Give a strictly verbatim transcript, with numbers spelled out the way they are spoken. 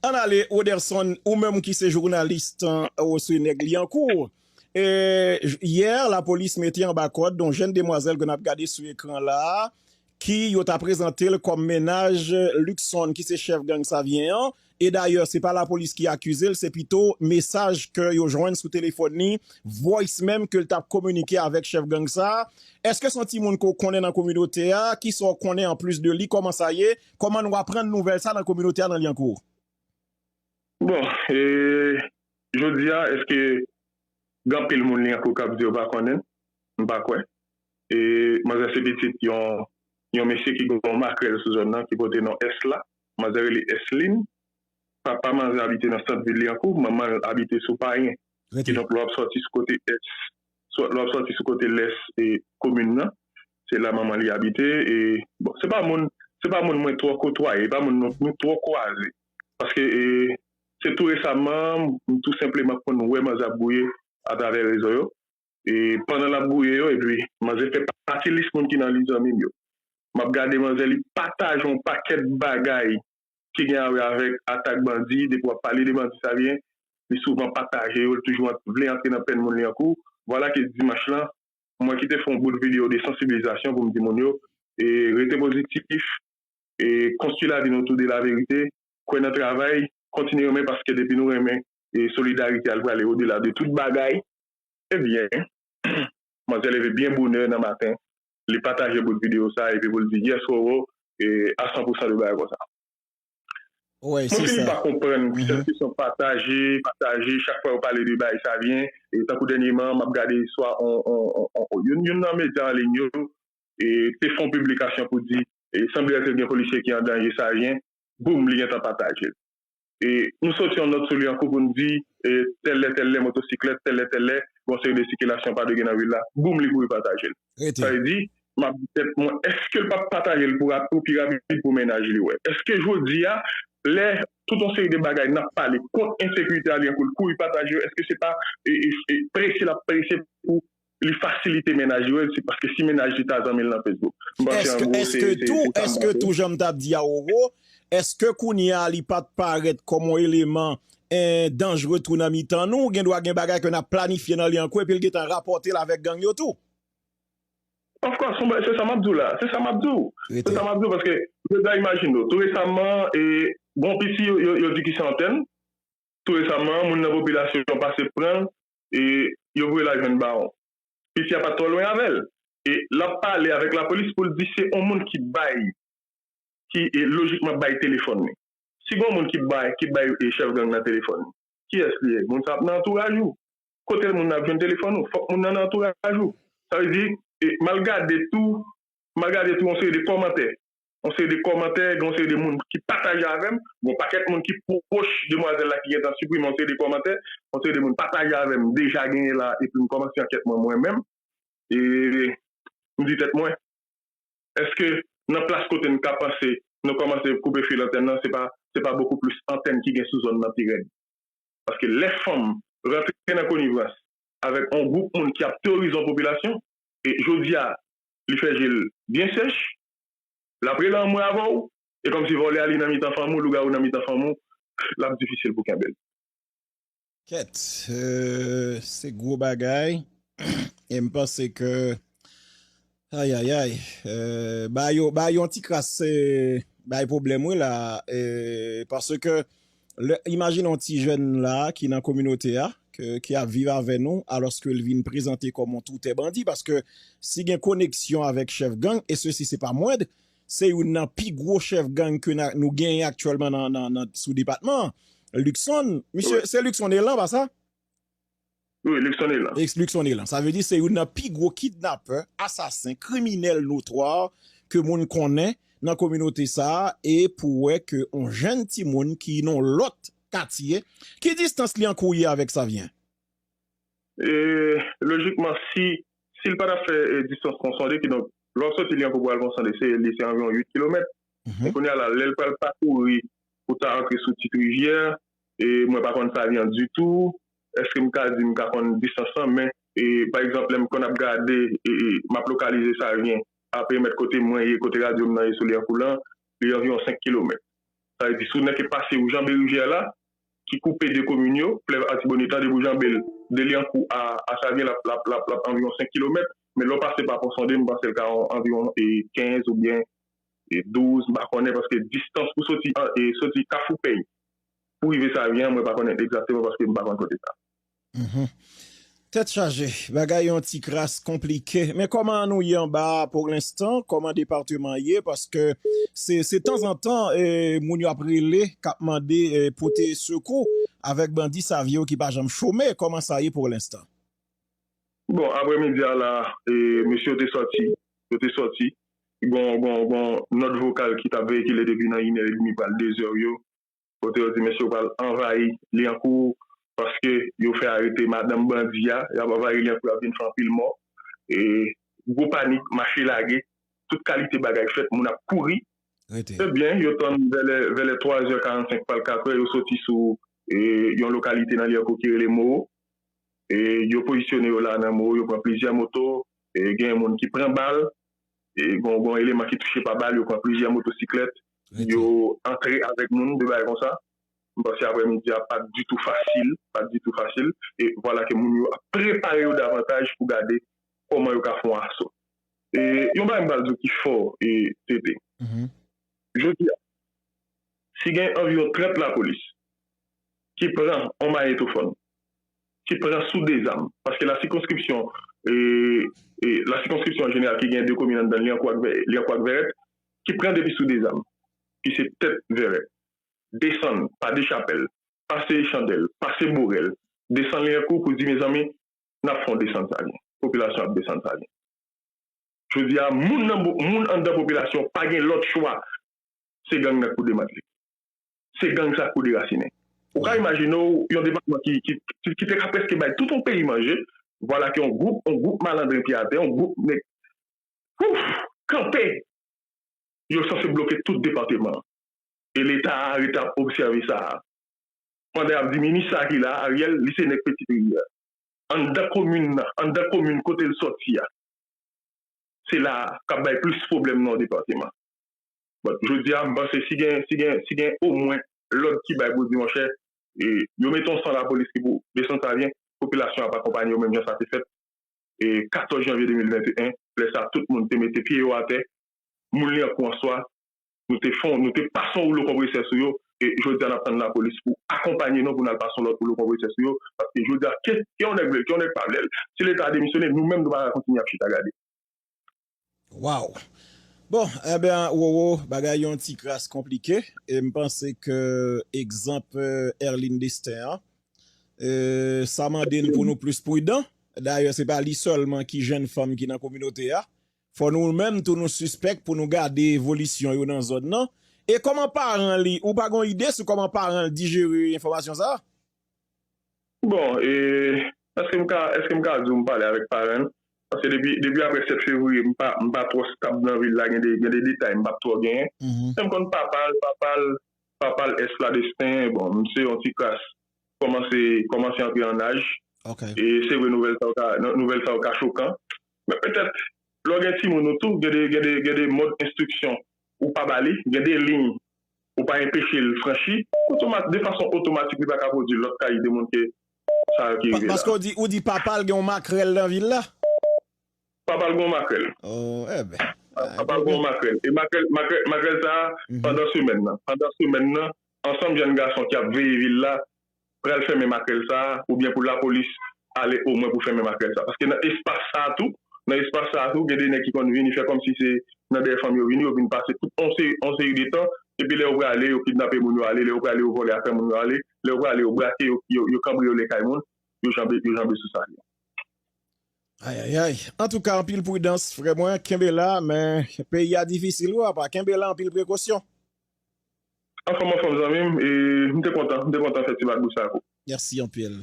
Ann ale, Roderson, ou menm ki se jounalis, ou se nèg Lyankou. E, yè, lapolis mete anba kòd yon jèn demwazèl ke n ap gade sou ekran la a, ki yo ta prezante l kòm mennaj Luckson, ki se chèf gang Savyen an. E dayè, se pa lapolis ki akize l, se pito mesaj ke yo jwenn sou telefòn li, voice menm ke l t ap kominike avèk chèf gang sa a. Èske se yon timoun ke w konnen nan kominote a? Kisa w konnen anplis de li? Kòman sa ye? Kòman nou aprann nouvèl sa nan kominote a nan Lyankou? Bon, e, jodi a, èske gen anpil moun Lyankou k ap di yo pa konnen l? M pa kwè. E, manzè se pitit yon, yon mesye ki gen yon makrèl sou zòn nan, ki pote non S la. Manzè rele Eslin. Papa manzè abite nan sant vil Lyankou, manman l abite sou Payen. Kidonk, lè w ap sòti sou kote S, sou, lè w ap sòti sou kote lès e komin nan, se la manman li abite. E, bon, se pa moun, se pa moun mwen twò kotwaye, e pa moun nou, nou twò kwaze. Paske, e, se tou resaman, m tou senpleman konn wè manzè ap gouye atravè rezo yo. E pandan l ap gouye yo, epi manzè fè pati lis moun ki nan lis zanmi m yo. M ap gade manzè, li pataje yon pakèt bagay ki gen a wè avèk atak bandi, depi w ap pale de bandi Savyen, li souvan pataje yo, li toujou ant-, vle antre nan pèn moun Lyankou. Vwala ke dimanch lan, mwen ki te fè yon bout videyo de sansibilizasyon pou m di moun yo, e rete pozitif, e konstwi lavi nou tou de laverite, kwè nan travay, kontinye renmen paske depi nou renmen, e solidarite a l prale odela de tout bagay. Ebyen, manzè leve byen bonè nan maten, li pataje bout videyo sa epi pou l di, "Yes, Roro, e a san pou san de bagay konsa." Mwen fini pa konprann kèlkeswa pataje, pataje, chak fwa yo pale de bagay Savyen, e tankou dènyèman, m ap gade swa on, on, on, on, youn, youn nan medya an liy yo, e te fè yon piblikasyon pou di, e sanble ke gen polisye ki an danje Savyen, boum, li gentan pataje l. E nou soti yon nòt sou Lyankou pou n di, e tèl lè, tèl lè, motosiklèt, tèl lè, tèl lè, gen yon seri de sikilasyon pa dwe gen nan vil la, boum, li kouri pataje l. Sa vle di, m ap di tèt mwen, èske l p ap pataje l pou rap-, pou pi rapid pou mennaj li wè? Èske jodi a, lè tout yon seri de bagay n ap pale kont ensekirite a Lyankou, l kouri pataje yo, èske se pa, e, e, e prese l ap prese pou li fasilite mennaj li wè l? Se paske si mennaj li ta zanmi l nan Facebook. M panse an gwo se, se, se sa m panse. Èske tou, jan m t ap di a Roro, èske kounye a li pa t parèt kòm yon eleman, eh, danjre tou nan mitan nou? Gen dwa gen bagay ke n ap planifye nan Lyankou epi l gentan rapòte l avèk gang yo tou. Of course, se sa m ap di w la. Se sa m ap di w. Se sa m ap di w paske, jodi a, imajine w, tou resaman, e, gen yon piti yo, yo, yo di ki se antèn. Tou resaman, moun nan popilasyon an pase pran l, e yo voye l al jwenn bawon. Piti a pa t twò lwen avè l. E l ap pale avèk lapolis pou l di se yon moun ki bay, ki, e, lojikman bay telefòn li. Si gen yon moun ki bay, ki bay, e, chèf gang nan telefòn li, kiyès li ye? Moun sa ap nan antouraj ou. Kote moun nan ap jwenn telefòn ou? Fòk moun nan nan antouraj ou. Sa vle di, e, m al gade tou, m al gade tou yon seri de kòmantè. Yon seri de kòmantè, gen yon seri de moun ki pataje avè m. Gen yon pakèt moun ki pwòch demwazèl la ki gentan siprime yon seri de kòmantè. Yon seri de moun pataje avè m, deja genyen la, epi m kòmanse ankèt mwen, mwen menm. E m di tèt mwen, èske nan plas kote n ka panse, nou kòmanse koupe fil antèn nan, se pa, se pa bokou plis antèn ki gen sou zòn nan pi rèd? Paske lè fanm rantre nan konivans avèk yon gwoup moun ki ap teworize yon popilasyon, e jodi a, li fè je l byen sèch, l ap rele anmwe avè w, e kòmsi vòlè a li nan mitan fanmi w, lougawou nan mitan fanmi w, l ap difisil pou kenbe l. Kèt, euh, se gwo bagay. E m panse ke, ay, ay, ay, euh, ba yo, ba yo yon ti kras, euh, bay pwoblèm, wi, la, euh, paske lè, imajine yon ti jèn la ki nan kominote a, ke, ki ap viv avè nou, alòske l vin prezante kòm yon toutè bandi, paske si gen koneksyon avèk chèf gang, e sesi se pa mwend, se youn nan pi gwo chèf gang ke na, nou genyen aktyèlman nan, nan, nan, sou depatman an. Luckson, misye, se Luckson Elan, pa sa? Wi, Luckson Elan. Ex Luckson Elan. Sa vle di se youn nan pi gwo kidnapè, asasen, kriminèl notwa ke moun konnen nan kominote sa a, e pou wè ke yon jèn timoun ki nan yon lòt katye, ki distans Lyankou ye avèk Savyen? E, lojikman, si, si l pa t ap fè, e, distans Pon Sonde, kidonk, lè w soti Lyankou pou al Pon Sonde, se, li se anviwon uit kilomèt. Men kounye a la, lè l pral pakouri pou ta antre sou Ti Rivyè, e mwen pa konn Savyen ditou, èske m ka di m ka konn distans lan, men, e, pa egzanp, lè m konn ap gade, e, e, m ap lokalize Savyen a perimèt kote mwen ye, kote radyo m nan ye sou Lyankou lan, li anviwon senk kilomèt. Sa vle di, si w nèk pase ou janbe rivyè la, ki koupe de komin yo, flèv Atibonit lan, depi w janbe l, de Lyankou a, a Savyen, l ap, l ap, l ap, l ap anviwon senk kilomèt, men lè w pase pa Pon Sonde, m panse l ka anviwon, e, kenz oubyen, e, douz, m pa konnen, paske distans pou soti, an, e, soti Kafou Pèy pou rive Savyen an, mwen pa konnen egzakteman paske m pa konn kote sa. Mhm. Tèt chaje, bagay yon ti kras konplike. Men kòman nou ye anba a pou lenstan? Kòman depatman ye? Paske se, se tanzantan, e, moun yo ap rele, k ap mande, e, pote sekou avèk bandi Savyen yo ki pa janm chome. Kòman sa ye pou lenstan? Bon, aprèmidi a la, e, mesye yo te sòti, yo te sòti. Gon, gon, gon nòt vokal ki t ap veyikile depi nan inè edmi pral de zè yo. Kote yo di mesye yo pral anvayi Lyankou paske yo fè arete madanm bandi a, y ap anvayi Lyankou, y ap vin fè anpil mò. E gwo panik, mache lage, tout kalite bagay fèt, moun ap kouri. Rete. Ebyen, yo tann vè lè, vè lè twa zè karannsenk pral kat è, yo soti sou, e, yon lokalite nan Lyankou ki rele Moro. E, yo pozisyone yo la nan Moro, yo pran plizyè moto, e, gen moun ki pran bal, e, gon, gon eleman ki touche pa bal, yo pran plizyè motosiklèt, yo antre avèk moun, de bagay konsa. M panse aprèmidi a pa t ditou fasil, pa t ditou fasil, e vwala ke moun yo ap prepare yo davantaj pou gade kòman yo ka fè yon aso. E yon bagay m pral di w ki fò, e, T T. Mhm. Jodi a, si gen anviwon trant lapolis ki pran yon manyetofòn, ki pran sou de zam, paske la sikonskripsyon, e, e, la sikonskripsyon an jeneral ki gen de komin anndan l, Lyankou ak Vè-, Lyankou ak Vèrèt, ki pran depi sou de zam, ki se tèt Vèrèt, desann pa Dechapèl, pase Chandèl, pase Borèl, desann Lyankou pou di, mezanmi, n ap fè yon desann Savyen. Popilasyon ap desann Savyen. Jodi a, moun nan, moun anndan popilasyon pa gen lòt chwa. Se gang nan k pou demantle. Se gang sa k pou derasinen. Ou ka imajine w, yon depatman ki, ki, ki, ki te ka prèske bay tout yon peyi manje, vwala ke yon gwoup, yon gwoup malandren pye atè, yon gwoup nèg, ouf, kanpe, yo sanse bloke tout depatman an. E Leta a rete ap obsève sa a. Pandan y ap di minis sa a ki la, Ariel, li se nèg Petit Rivière. Anndan komin nan, anndan komin kote l sòti a, se la k ap bay plis pwoblèm nan depatman. Bon, jodi a, m panse si gen, si gen, si gen omwen lòd ki bay pou di, monchè, e, yo mete yon san lapolis ki pou desann Savyen, popilasyon ap akonpanye yo menm jan sa te fèt, e, katòz janvye de mil venteyen, lè sa tout moun te mete pye yo atè, moun Lyankou an swa, nou te fon, nou te pase yon woulo konpresè sou yo, e jodi a n ap tann lapolis pou akonpanye nou pou n al pase yon lòt woulo konpresè sou yo, paske jodi a, ke, ke yon nèg vle l, ke yon nèg pa vle l, si Leta a demisyone, nou menm nou pa ka kontinye ap chita gade. Waw! Bon, ebyen, Roro, bagay yon ti kras konplike, e m panse ke egzanp, e, Erline Destin an, e, sa mande n pou nou plis pridan. Dayè, se pa li sèlman ki jèn fanm ki nan kominote a. Fò nou menm tou nou sispèk pou nou gade evolisyon yo nan zòn nan. E kòman paran li, ou pa gon ide sou kòman paran l dijere enfòmasyon sa a? Bon, e, èske m ka, èske m ka di w m pale avèk paran l? Paske depi, depi apre sèt fevriye, m pa, m pa twò stab nan vil la, gen de, gen de detay m p ap twò genyen. Mhm. Men m konn papa l, papa l, papa l, S. Fladestin, bon, misye yon ti kras kòmanse, kòmanse antre an aj. Ok. E se vre nouvèl sa yo ka, nouvèl sa yo ka chokan. Men petèt, lè w gen timoun ou tou, gen de, gen de, gen de mòd enstriksyon ou pa ba li, gen de liy ou pa enpeche l franchi, otoma-, de fason otomatik li pa ka pwodui lòt kalite moun ke sa yo ki Pa-, rive la. Paske w di, ou di papa l gen yon makrèl nan vil la? Papa l gen yon makrèl. Oh, ebyen. Papa l gen yon makrèl. E makrèl, makrèl, makrèl sa a, mhm, pandan semèn nan. Pandan semèn nan, ansanm jèn gason ki ap veye vil la, pral fèmen makrèl sa a, oubyen pou lapolis ale omwen pou fèmen makrèl sa a. Paske nan espas sa a tou, nan espas sa a tou, gen de nèg ki konn vini fè kòmsi se nan dèyè fanmi yo vini, yo vin pase tout on seri, on seri de tan, epi lè yo prale, yo kidnape moun yo ale, lè yo prale, yo vòlè afè moun yo ale, lè yo prale, yo brake, yo, yo, yo kanbriyole kay moun, yo janbe, yo janbe sou sa. Ayayay. Antouka, anpil pridans, frè mwen, kenbe la, men peyi a difisil, wi, apa, kenbe la, anpil prekosyon. Anfòm, anfòm, zanmi m, e m te kontan, m te kontan fè ti bat bouch sa ak ou. Mèsi anpil.